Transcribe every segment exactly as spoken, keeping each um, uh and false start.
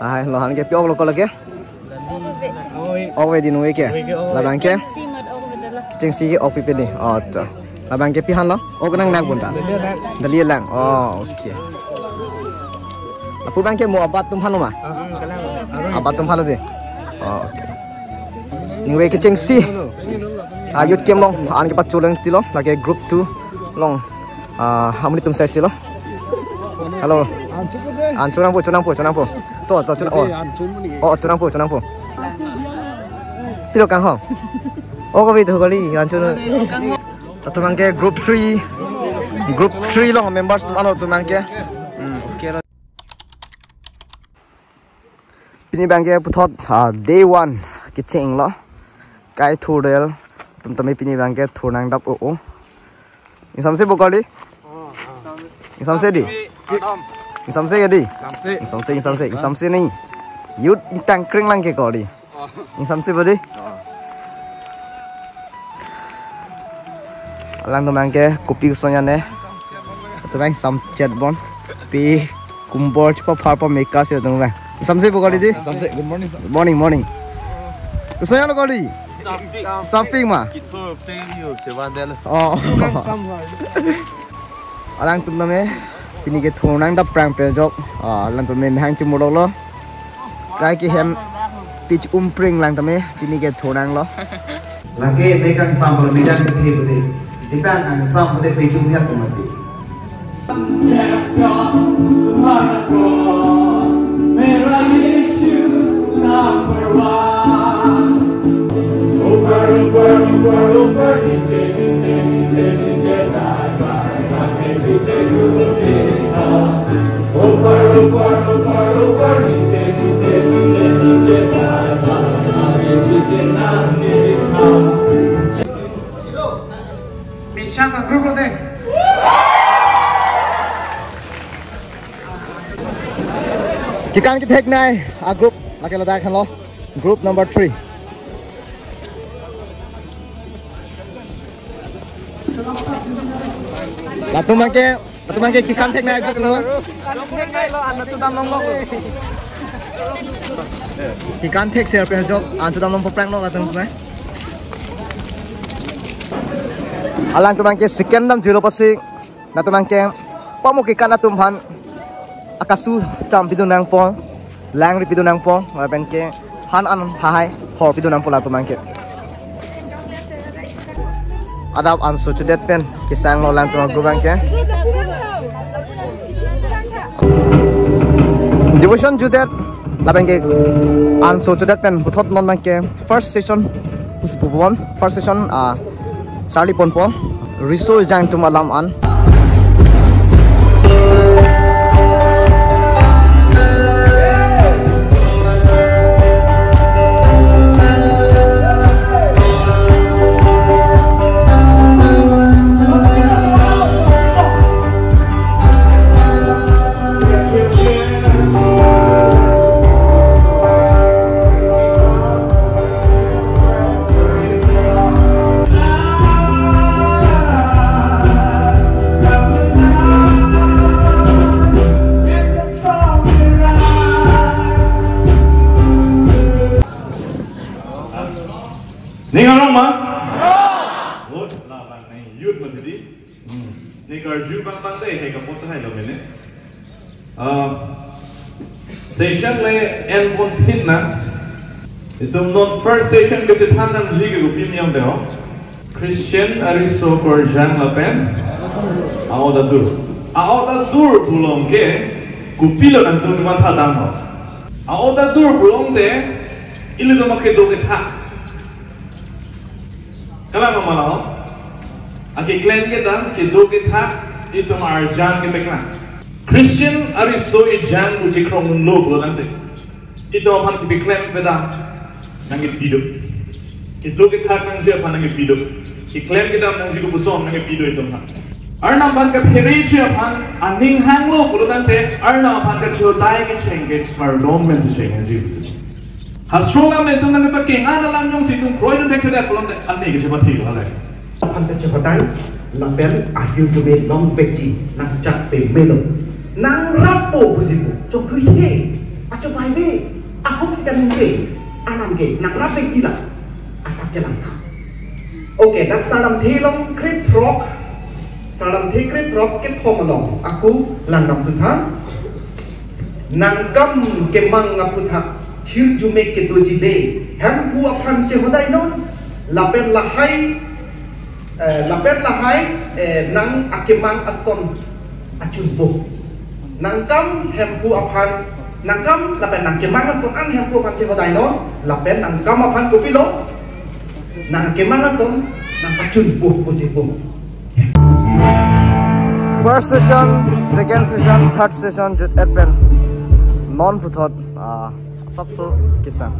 Ahai, lohan ke pi-ok lo ko lake? Oi. Ok ave dei, oi ke? Oi ke, oi. Labang ke? Si mat ok ave dei lo. Kechengsi ke ok pipe dei. Oh, to. Labang ke pi han lo? Ok nangnak bun ta? Dali lang. Dali lang. Oh, okay. Lapu abang ke mo abat atum han lo ma? Ah, kalang. Abat atum han lo dei. Oh, okay. Anyway, kechengsi. Ah, youth camp along an kepachuleng tilo, lake group two along. Ah, amonit atum sai si lo. Hello. An chu nangpo, chu nangpo, chu nangpo. To, to, chu nang-, oh. Oh, chu nangpo, chu nangpo. Pilo kanghon? Oh, kave to kali, an chu. Latum abang ke group three. Group three along members atum ano latum abang ke. Hmm, okay lo. Pini abang ke puthot, ah, day one kecheng lo. Kai thurdel. Latum tame pini abang ke thur nangdap o o. Ingsamse bo kali? Ingsamse dei? Ingsamse ke dei? Ingsamse, ingsamse, ingsamse ni. Youth ingtang kring lang ke kali. Ingsamse bo dei? Alangtum abang ke kopi kosonja ne. Latum abang samchet bon. Pi kumbor chepaphar pa meka si latum abang. Ingsamse bo kali dei? Ingsamse, good morning, sir. Good morning, morning. Kosonja lo kali? Samping. Samping ma? Kithur peng yo chevan del. Oh. Alangtum tame pini ke thur nangdap prang pen ajok. Ah, alangtum tame mehang chimurlo. Kai ke hem pitch umpring lang tame pini ke thur nanglo. Lake me kangsam lo, me jang kethe pute. Dipang kangsam pute pejum het mati. Bisa ka group lo dei. Kekang kethek nai a group lake ladak henlo. Group number three. Latum abang ke, latum abang ke kekang thek nai group lo. Kekang thek ser pen ajok an chedam longpo prang lo latum abang. Alangtum abang ke second damjuilo pusi, latum abang ke pamo kekan atum aphan akasu cham pidun nangpo, langri pidun nangpo, lapen ke han an hahai hor pidun nangpo latum abang ke. Adap an sochodet pen kesanglo alangtum a group abang ke. Devotion judet lapen ke an sochodet pen puthot non abang ke first session pusi pupon, first session, ah, charli ponpo, riso ejang atum alam an. Ning arong ma? Oh, la bang ning youth ma titi. Hmm. Ning karju bang bang dei, hai kapo tahai lo mene. Ah, session le enpon thit na. Itum non first session kechethan nangji ke kopi niam dei ho. Christian ariso korjang lapen a-ot adur. A-ot adur pulong ke kopilo nangtum matha dam ho. A-ot adur pulong te ilitum akedo kethak. Kalang ma la ho? Akeklem kedam, kedo kethak, itum arjan kepeklang. Christian ariso ejang pu chikrong lo pulo tangte, itum aphan kepeklem kedam nangkepi do. Kedo kethak nangji aphan nangkepi do. Keklem kedam nangji kopuson nangkepi do itum aphan. Arnam aphan kaphereji aphan aning hanglo pulo tangte, Arnam aphan kachodai kecheng ke kardom pensi cheng nangji pusi. Hastro lam le itum nangkepakengan alam jongsi itum kroidun thekthedet pulote, ani kachepathe lo le. Aphan kachepadai lapen ahirjume longvekji nangchak pemelo. Nangrappo pusi pu, chokdui the, achobai me, ahok si kaningje, anam ke nangrapvekji la, asak chelang tha. Okay, dak Sar Lamthe along krethrok, Sar Lamthe krethrok kethom along ako langdamthu tha. Nangkam kemang aputhak hirjume kedoji le, Hemphu aphan chehodai non, lapen lahai, eh, lapen lahai, eh, nang akemang ason achunpo. Nangkam Hemphu aphan, nangkam lapen nangkemang ason an Hemphu aphan chehodai non, lapen nangkam aphan kopilo, nangkemang ason nangpachunpo pusi pu. First session, second session, third session, jut et pen non puthot, ah, sapso kisan.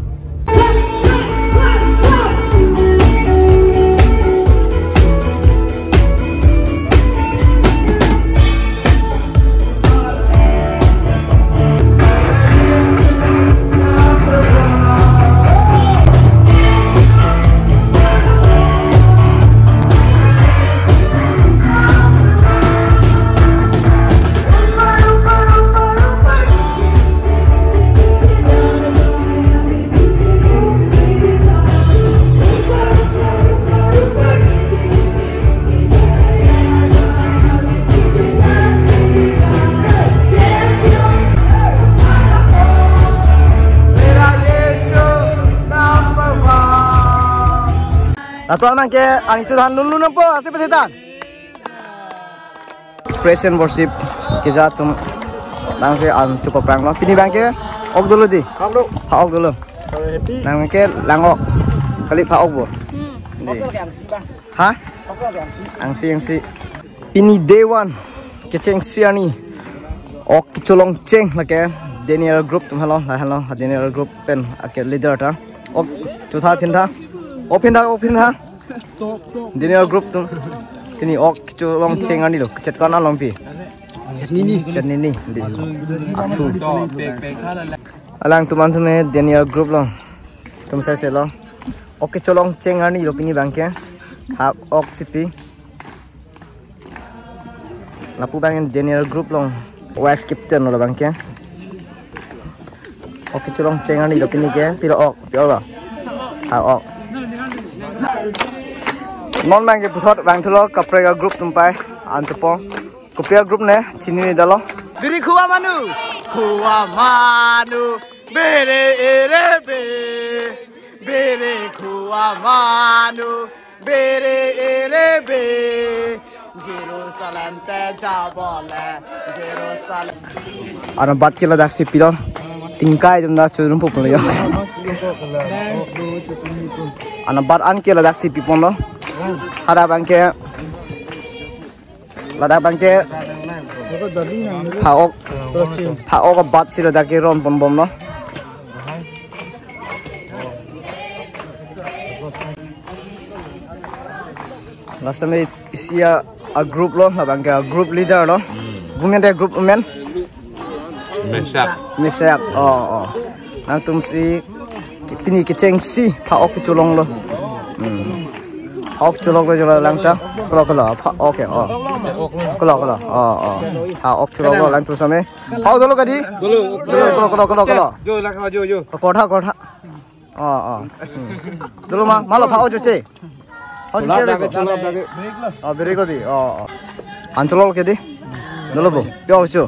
Latum abangke ani tu than lun lun nangpo, ase pete than. Praise and worship keja atum nangsi an chupa prang lo. Pini abangke ok dolo dei. Hang lo. Ha ok dolo. Happy. Nangke lang ok. Kali pha ok bo. Hmm. Dei. Ok, ok, angsi ba. Ha? Ok, ok, angsi. Angsi, angsi. Pini day one. Kechengsi arni. Ok kecholong cheng lake. Daniel group atum helo, la helo. Daniel group pen ake leader ta. Ok, chu tha phin tha. Ok phin tha, ok phin tha. Daniel group atum. Pini ok kecholong cheng arni lo. Kechet ko-an along pi. Chet nini. Chet nini. Dei. Athu. Alangtum an thume Daniel group lo. Tum sai se lo. Ok kecholong cheng arni lo pini abangke. Ha ok si pi. Lapu abang Daniel group along vice captain lo abangke. Ok kecholong cheng arni lo pini ke, pilo ok, pilo lo. Ha ok. Non abangke puthot vangthulo kaprek a-group atum pai, an chepo. Kopi a-group ne, chinine detlo. Biri khuwa manu, khuwa manu, bere ere be, bere khuwa manu, bere ere be, Jerusalem te jabole, Jerusalem. Arnam bat ke ladak si pilo. Tingkai atum ta churum pup lo yo. Arnam bat an ke ladak si pipon lo. Hada abangke. Ladak abangke pha ok, pha ok abat si ladak ke ron pon bom lo. Last time isi a, a-group lo, labangke a-group leader lo. Bumen de group men. Meshak. Meshak. Oh, oh. Nangtum si pini kechengsi pha ok kecholong lo. Hmm. Pha ok cholong lo jola langta. Kolo, kolo, pha ok, oh. Kolo, kolo. Oh, oh. Pha ok cholong lo langtum same. Pha ok dolo kadi? Dolo. Kolo, kolo, kolo, kolo, kolo. Jo, lang kha, jo, jo. Kotha, kotha. Oh, oh. Hmm. Dolo ma, malo pha-ok choche. Pha-ok choche. Cholap dage, beko. Cholap dage. Oh, break lo dei. Oh, oh. An cholok ke dei. Dolo bo. Pha-ok cho.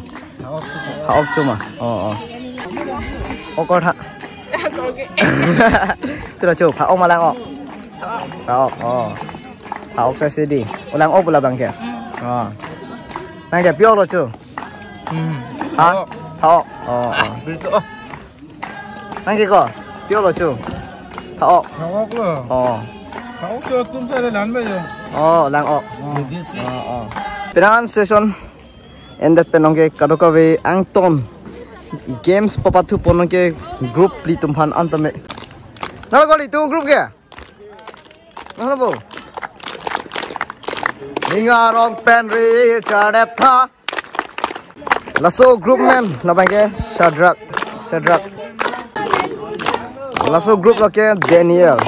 Pha-ok cho ma. Oh, oh. Okor tha. Tira cho, pha-ok ma lang-ok. Pha-ok. Oh. Pha-ok sa si dei. O lang-ok pu labang ke. Oh. Nang ke pha-ok lo cho. Hmm. Ha? Pha-ok. Oh, oh. Beri so. Nang ke ko, pha-ok lo cho. Pha-ok. Pha-ok lo. Oh. Pha-ok cho, atum sa le lan ba yo. Oh, lang-ok. Oh. Oh, oh. Penang session ended pen nong ke kadokave angton games papathu pon nong ke group phli atum aphan an tame. Nang ko li tu group ke? Nang lo bo. Ning arong pen ri chadep tha. Laso group amen labang ke Shadrach, Shadrach. Laso group lo ke Daniel.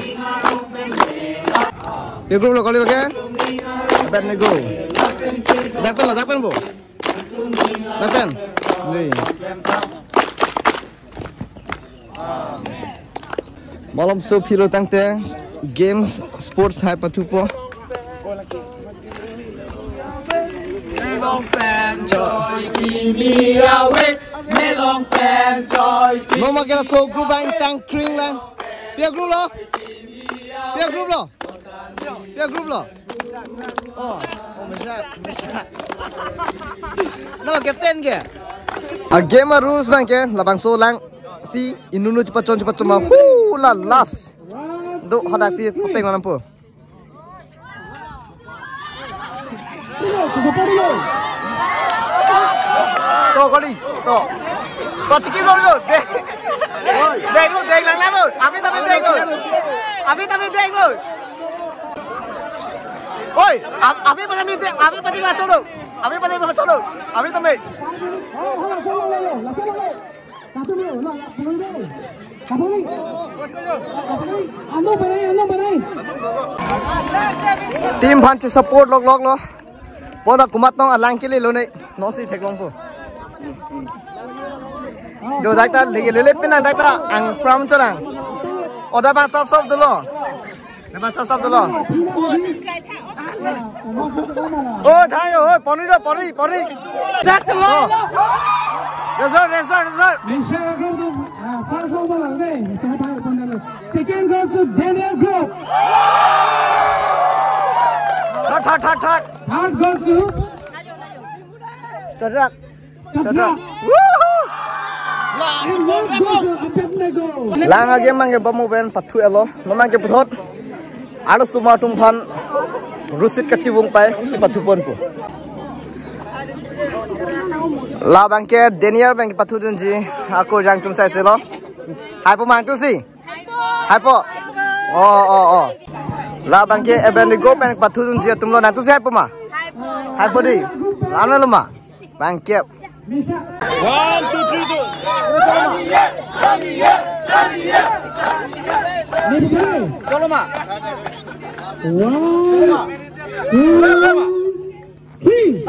Ye group lo kali ke? Abednego. Dak pen lo, dak pen bo. Dak pen. Ni. Malomso philo tangte games sports hai pathupo. Melong pen choi kimi awe, melong pen choi kimi. Noma kela so group bang tang kring lang. Pia group lo? Pia group lo? Pia group lo? Oh, oh, mesa, mesa. No, captain ke? A game a rules bang ke, labangso lang si inunu chepachon chepachon ma hu la last. Do hadak si papeng manam po. To kali, to. To chiki lo lo. Dek. Dek lo, dek lang lang lo. Abhi tame dek lo. Abhi tame dek lo. Oi, ab-, abhi tame dek, abhi tame macho lo. Abhi tame macho lo. Abhi tame. Team aphan che support lok lok lo. Boda komat nong alang kele lo ne. No si theklong po. Do dak ta lege lele pina dak ta ang pram chorang. Oda ba sop sop dolo. Neba sap sap dolo. Oh, thai, oh, pori do, pori, pori. Dak to. Oh. Result, result, result. Mister Group to, ah, first over lang dei. Second goes to Daniel Group. Third, third, third, third. Third goes to Shadrach. Shadrach. Woohoo! Lang a game abang ke bamu pen pathu elo. Nonang ke puthot. Arlosomar atum aphan rusit kachivung pai si pathu ponpo. Labang ke Daniel abang ke pathudunji akorjang atum sai selo. Hai po ma nangtusi. Hai po. Oh, oh, oh. Labang ke Abednego pen pathudunji atum lo, nangtusi hai po ma. Hai po dei. Lam lo ma. Bang kep. One, two, three, two. Cholo ma. One, two, three.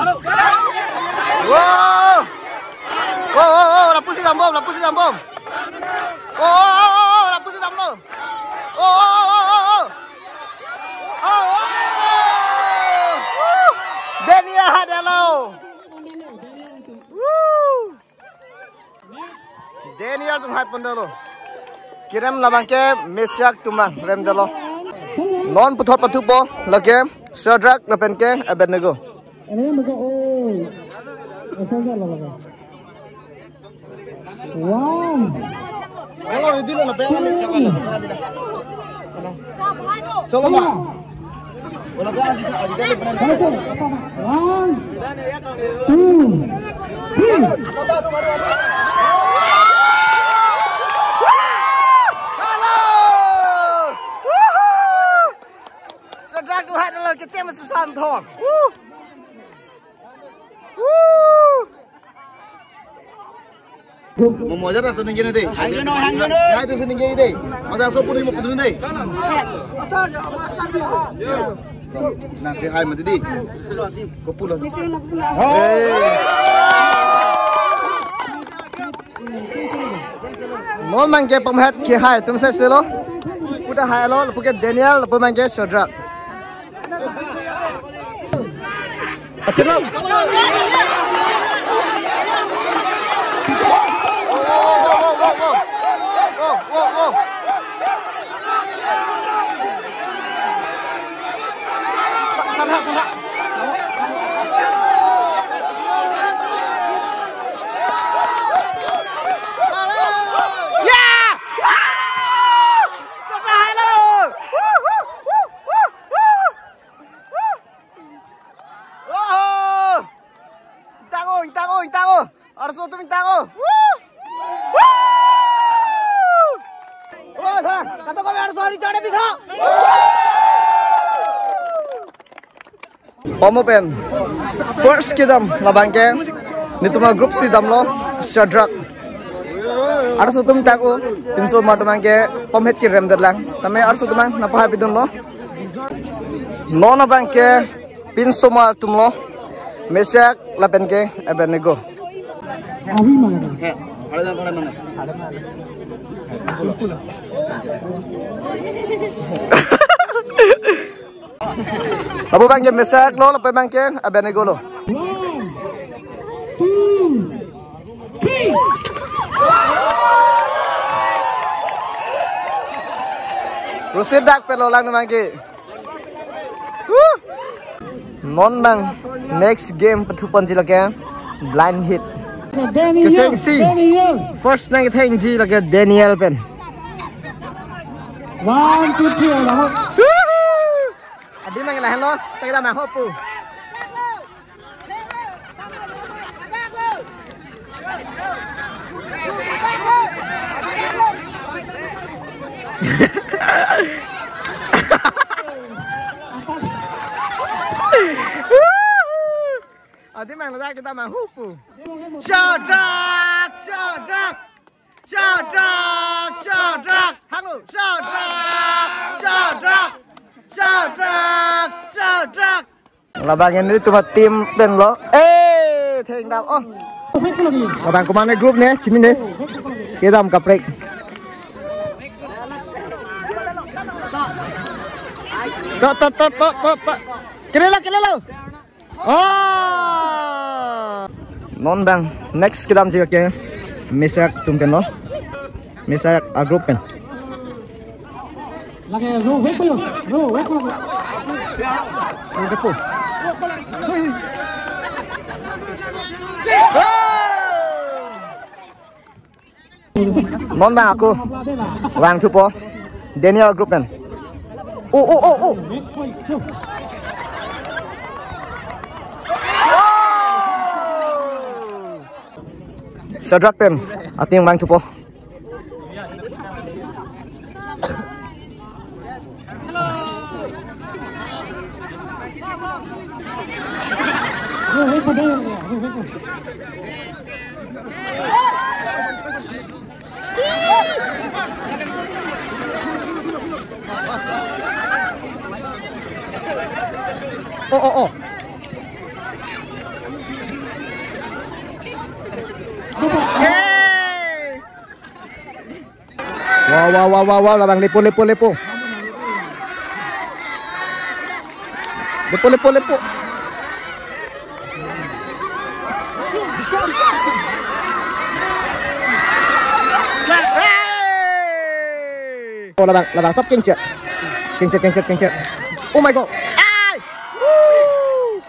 Wow. Oh, oh, oh, lapusi dambom, lapusi dambom. Oh, oh, oh, oh, lapusi damlo. Oh, oh, oh, oh, oh. Oh, oh, oh, oh. Woo. Daniel hadalo. Woo. Daniel atum hai pondalo. Kerem labang ke Meshach atum abang remdalo. Non puthot pathupo lake Shadrach lapen ke Abednego. Wow. Cholo, ready lo na, pengen ni. Cholo, ma. One, two, three. Hello. Woohoo. Shadrach atum hadalo, kecem susan thon. Woo. Woo. Mo moja ta tu ninggi dei. Hai, tu ninggi dei. Moja so puri mo puri dei. Nang si hai mati dei. Ko pulo. Hey. Non abang ke pamhet ke hai atum sai selo. Puta hai lo, lapu ke Daniel, lapu abang ke Shadrach. Achirlo. Samha, samha. Ya! Samha, hello! Oho! Ingtang-o, ingtang-o, ingtang-o. Arloso atum ingtang-o. Oh, sir, kato kami Arloso hari chade bisa. Pom pen first kedam labang ke netum a-group C damlo Shadrach. Arloso atum ingtang-o, pinso atum abang ke pom het keremdet lang. Tame arloso atum abang nangpahai pidunlo. Non abang ke pinso atumlo, Meshach lapen ke Abednego. Lapu abang ke Meshach lo, lapu abang ke Abednego lo. Rosi dak pelo lang abang ke. Huh! Non abang next game pathu ponji lake blind hit. Daniel, kechengsi. Daniel. First nangkethengji lake Daniel pen. One, two, three, all out. Adim abang lahenlo, tagda ma hopu. Adim abang ladak kita ma hopu. Shadrach, Shadrach, Shadrach, Shadrach. Halo, Shadrach, Shadrach, Shadrach, Shadrach. Labang ke netum a-team penlo. Eh, thengdam. Oh. Labang komatne group ne, chinine. Kedam kaprek. To, to, to. Kelelo, kelelo. Oh. Non abang next kedamji ke Meshach atum penlo. Meshach a-group pen. Lake, ro, wait for you. Ro, wait for you. Ro, wait for. Non abang ako vangthupo. Daniel a-group pen. Oh, oh, oh, oh. Shadrach pen ating vangthupo. Oh, oh, oh. Hey! Wow, wow, wow, wow, wow, labang lepo, lepo, lepo. Lepo, lepo, lepo. Oh, labang, labang sap kengchet. Kengchet, kengchet, kengchet. Oh my God. Ai! Woo!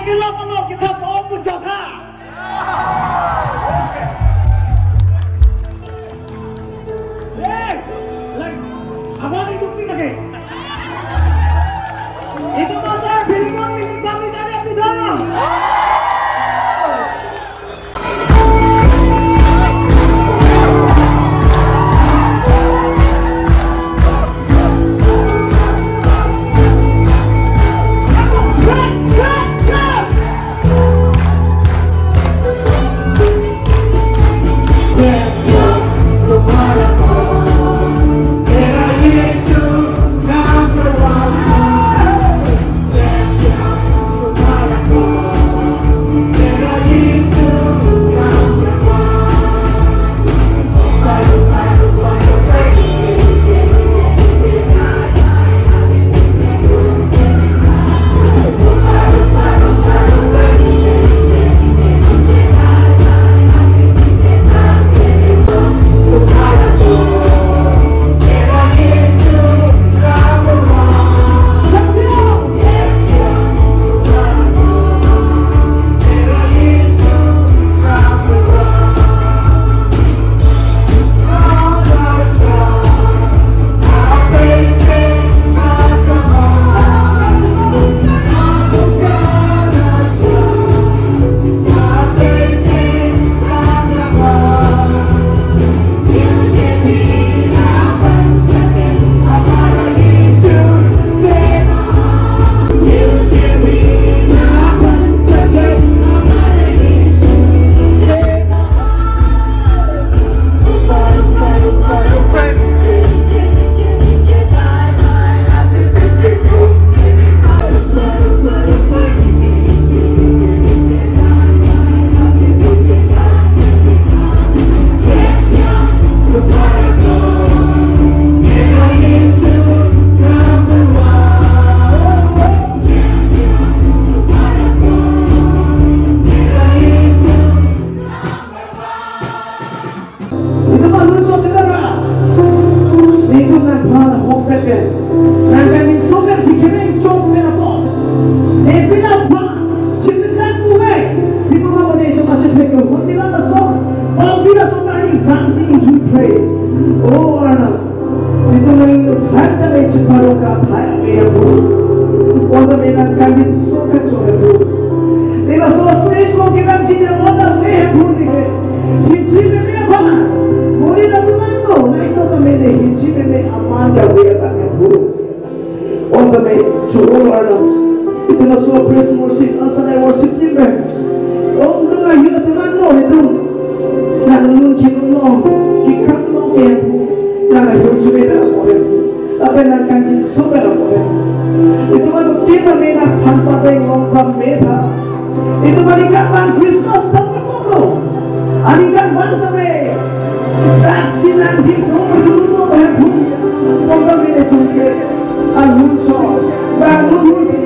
Kelok kelok kita mau puja kha. Hey, like, abang itu pin lagi. Itu masa bilikon ini kami jadi apa dong? Itu mah lucu saudara. Itu nangphan hok pet pen. Nangkan instrumen si kemeng chok pen apot. Nepin aphan, chipin tak buhai. People know what they so much as they go. What they love the song. But we are so many dancing to pray. Oh, Arnam. Itu nangphan ta le chiparo ka phai ya bu. Ota me nangkan instrumen chok ya bu. Nila so space mo kita chini mo ta we bu ni ke. Hinsi meme aphan. Muri la tu mando, na ito ta mene hinsi meme aman ya we ta ya bu. Ota me choro arnam. Ito na so praise worship, asana worship ni me. Om tu na hira tu mando ito. Na nun ki nun no, ki kam no ke bu. Na na yo chume na mo ya bu. Lapen nangkan instrumen apot. Itum atum tim kami nangphan padeng long pam me tha. Itum aningkan van Christmas tanglo koko. Aningkan van kami. Dak sinan him dong berjumpa mo he pun. Koko kami itum ke. Alun so. Ba alun so.